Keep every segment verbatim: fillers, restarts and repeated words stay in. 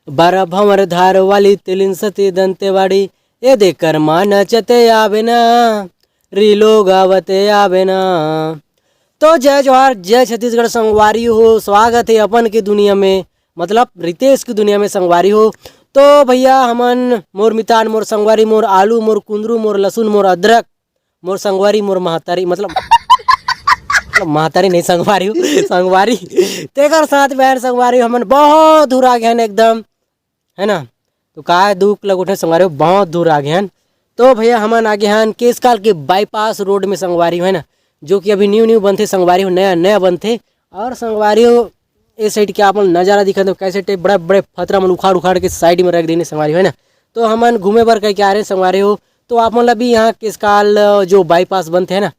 बारा भंवर धार वाली तिलिन सती दंतेवाड़ी, ए दे कर्मा नचते आवे ना, रीलो गावते आवे ना। तो जय जोहार, जय छत्तीसगढ़ संगवारी हो, स्वागत है अपन की दुनिया में, मतलब रितेश की दुनिया में संगवारी हो। तो भैया हमन मोर मितान, मोर संगवारी, मोर आलू, मोर कुंदरू, मोर लसुन, मोर अदरक, मोर संगवारी, मोर महतारी, मतलब, मतलब महतारी नहीं, संगवारी हो, संगवारी, तेकर साथ बहन संगवारी, हमन बहुत दूर आ गए हैं एकदम, है ना। तो का दुख लग उठे संगवारी हो, बहुत दूर आ गए हैं। तो भैया हमन आ गए हैं केसकाल के बाईपास रोड में संगवारी हो, है ना, जो कि अभी न्यू न्यू बनथे संगवारी हो, नया नया बनथे। और संगवारी हो, ए साइड के आप मन नजारा दिखत हो, कैसे टाइप बड़े बड़े फतरा मन उखाड़ उखाड़ के साइड में रख देने संगवारी हो, है ना। तो हमन घूमे बर कह के आ रहे हैं संगवारी हो, तो आप मन ला भी यहाँ केसकाल जो बाईपास बनथे, है ना,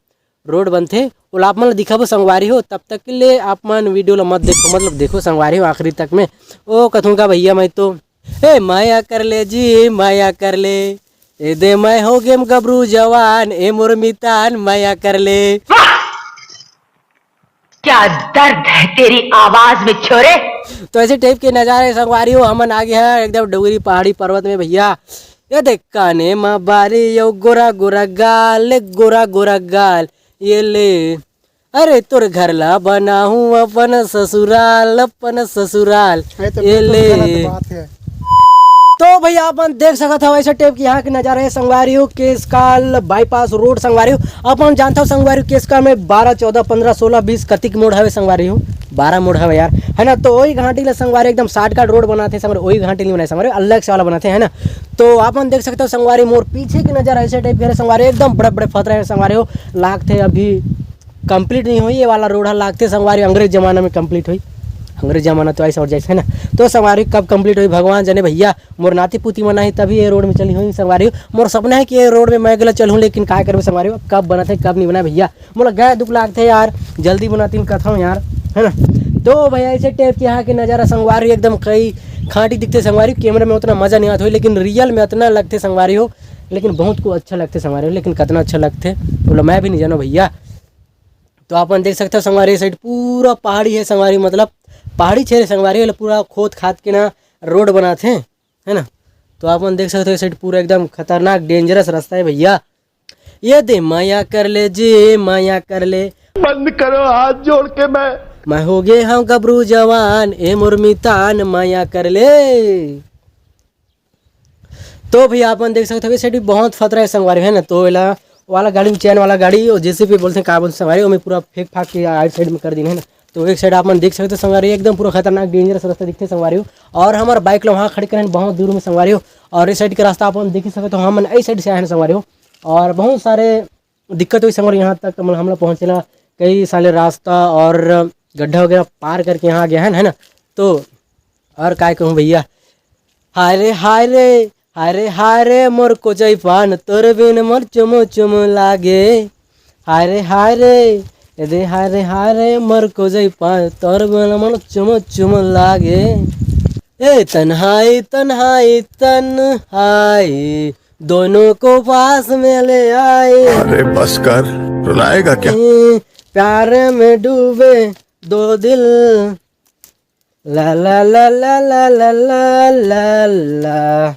रोड बनथे, ओला आप मन ला दिखाबो संगवारी हो। तब तक के लिए आप मन वीडियो ला मत देखो, मतलब देखो संगवारी हो आखिरी तक में। ओ कथूं का भैया मैं तो, ए माया कर ले जी, माया कर ले, ए दे मैं हो गेम गबरू जवान, ए मोर मितान, माया कर ले। क्या दर्द है तेरी आवाज में, छोरे। तो ऐसे टाइप के नजारे संगवारी हो, हमन आ गए हैं एकदम डोंगरी पहाड़ी पर्वत में भैया। ये देख काने मा बारी यो गोरा गोरा गाल, गोरा गोरा गाल, ये ले। अरे तोर घर ला बनाहूं अपन ससुराल, अपन ससुराल, अरे तो ये बिल्कुल ले। गलत बात है। तो भैया अपन देख सकत हव ऐसे टाइप के यहाँ के नजारा है संगवारी हो, केसकाल बाईपास रोड संगवारी हो। अपन जानत हव संगवारी हो, केसकाल में बारह, चौदह, पन्द्रह, सोलह, बीस कतिक मोड़ हवे संगवारी हो, बारह मोड़ हवे यार, है ना। तो वही घाटी ले संगवारी एकदम शॉर्टकट रोड बनाथे संगवारी, वही घाटी नहीं बनाए संगवारी, अलग से वाला बनाथे, है ना। तो अपन देख सकत हव संगवारी, मोर पीछे के नजारा ऐसे टाइप के हरे संगवारी, एकदम बड़े बड़े फतरा है संगवारी हो, लागथे अभी कंप्लीट नहीं होई, ये वाला रोड ह लागथे संगवारी अंग्रेज जमाना में कंप्लीट होई। अंग्रेज जमाना तो ऐसा और जैसे है ना, तो संगवारी कब कंप्लीट होई भगवान जाने भैया। मोर नाती पुती मन आही तभी ये रोड में चली होई संगवारी। मोर सपना है कि ये रोड में मैं गला चलूँ, लेकिन काय करबे संगवारी, कब बनत है कब नहीं बना भैया। मोला गए दुख लागथे यार, जल्दी बनातीन कथम यार, है ना। तो भैया ऐसे टाइप के यहाँ के नज़ारा संगवारी एकदम कई खांटी दिखथे संगवारी। कैमरा में उतना मज़ा नहीं आता हो, लेकिन रियल में इतना लगथे संगवारी हो, लेकिन बहुत को अच्छा लगथे संगवारी हो, लेकिन कितना अच्छा लगथे बोलो मैं भी नहीं जानो भैया। तो अपन देख सकते हो संगवारी, साइड पूरा पहाड़ी है संगवारी, मतलब पहाड़ी छेरे संगवारी, पूरा खोद खाद के ना रोड बनाथे, है ना। तो अपन देख सकते हो साइड पूरा एकदम खतरनाक डेंजरस रास्ता है भैया। ये दे माया कर ले जी, माया कर ले। बंद करो हाथ जोड़ के मैं। मैं हो गए हम गबरू जवान, ए मोर मितान माया कर ले। तो भैया अपन देख सकते हो इस साइड भी बहुत फतरा है संगवारी, है ना। तो एला वाला गाड़ी में चैन वाला गाड़ी और जेसीबी बोलते हैं का बोलते हैं संगवारी, वो मैं पूरा फेंक फाक के आइट साइड में कर दीन है ना। तो एक साइड आप मन देख सकते हो संगवारी, एकदम पूरा खतरनाक डेंजरस रास्ता दिखते संगवारी हो। और हमारे बाइक ला वहाँ खड़े करें बहुत दूर में संगवारी हो। और इस साइड के रास्ता आप मन देख ही सकते हो, हम मन इस साइड से आए हैं संगवारी हो। और बहुत सारे दिक्कत हुई संगवारी, यहाँ तक मतलब हम लोग पहुँचेला कई सारे रास्ता और गड्ढा वगैरह पार करके यहाँ आ गया है ना, है ना। तो और काय कहूँ भैया, हाय रे हाय रे, हाय रे हाय रे, मोर कोचई पान तोर बिन मोर चुम चुम लागे। हाय रे हाय रे, ए दे हाय रे हाय रे, मोर कोचई पान तोर बिन मोर चुम चुम लागे। ए तन्हाई तन्हाई तन्हाई, दोनों को पास में ले आए। अरे बस कर, रुलाएगा क्या? ए, प्यार में डूबे दो दिल, ला ला ला ला ला ला ला ला ला।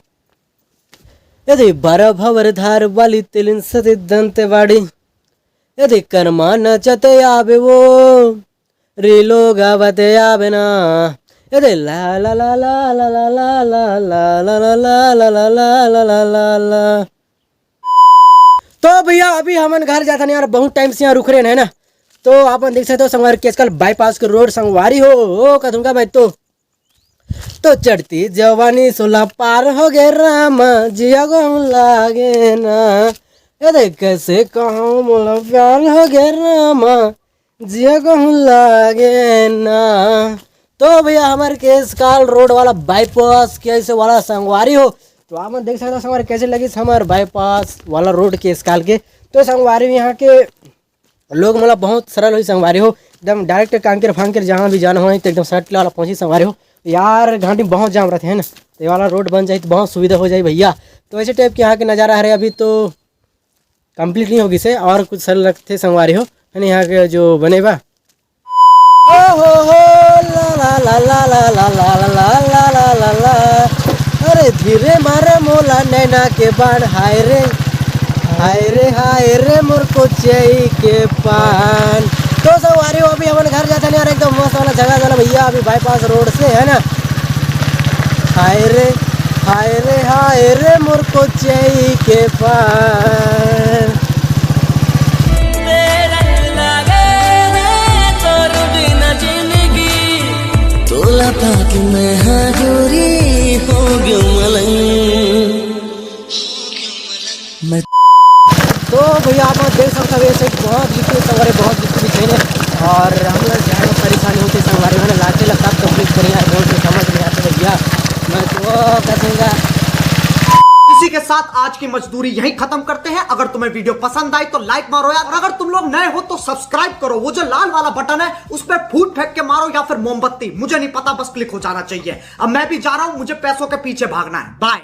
यदि बड़ा भंवर धार वाली तिलिन सती दंतेवाड़ी, यदि कर्मा नचते आवे वो, रीलो गावते आवे ना। यदि ला ला ला ला ला। तो भैया अभी हमन घर जाथन यार, बहुत टाइम से यहाँ रुक रहे हैं ना। तो आप मन देख सकते हो संगवारी केसकाल बाईपास के रोड संगवारी हो, ओ कथुंगा भाई तो। तो चढ़ती जवानी सोला पार हो गए रामा, जिया को लागे ना। ये देख कैसे कहूँ मोला प्यार हो गए रामा, जिया को लागे ना। तो भैया हमारे केसकाल रोड वाला बाईपास कैसे वाला संगवारी हो, तो आप मन देख सकते हो संगवारी कैसे लगी हमारे बाईपास वाला रोड केसकाल के। तो संगवारी यहाँ के लोग मतलब बहुत सरल होई संगवारी हो, एकदम डायरेक्ट कांकेर फांकेर जहाँ भी जाना हो तो एकदम सट वाला पहुँची संगवारी हो। यार घाटी में बहुत जाम रहते हैं ना, तो ये वाला रोड बन जाए तो बहुत सुविधा हो जाए भैया। तो ऐसे टाइप के यहाँ के नज़ारा हरे अभी तो कंप्लीट नहीं होगी से और कुछ सरल रखते संगवारी हो, है ना। यहाँ के जो बने बा ओ हो हो ला ला ला ला ला ला ला ला ला ला ला ला ला। धीरे मारे मोला नैना के बाण, हाय रे, हाय रे, हाय रे मोर कोचई के पान। तो संगवारी हो, अभी हमन घर जाथन यार, एकदम मस्त वाला जगह वाला भैया, अभी बाईपास रोड से, है ना। हाय रे, हाय रे, हाय रे मोर कोचई के पान। तोला पाके मैं हाँ गोरी हो गयो मलंग। तो भैया, आप देख सकते हो, ऐसे बहुत जितने संगवारी, बहुत जितने भी थे, और हम लोग ज़्यादा परेशानी होती संगवारी, मैंने लाते लगता कंप्लीट करेंगे, बहुत समझ नहीं आते भैया। मैं तो कहूँगा इसी के साथ आज की मजदूरी यहीं खत्म करते हैं। अगर तुम्हें वीडियो पसंद आई तो लाइक मारो यार, और अगर तुम लोग नए हो तो सब्सक्राइब करो। वो जो लाल वाला बटन है उस पर फूट फेंक के मारो या फिर मोमबत्ती, मुझे नहीं पता, बस क्लिक हो जाना चाहिए। अब मैं भी जा रहा हूँ, मुझे पैसों के पीछे भागना है। बाय।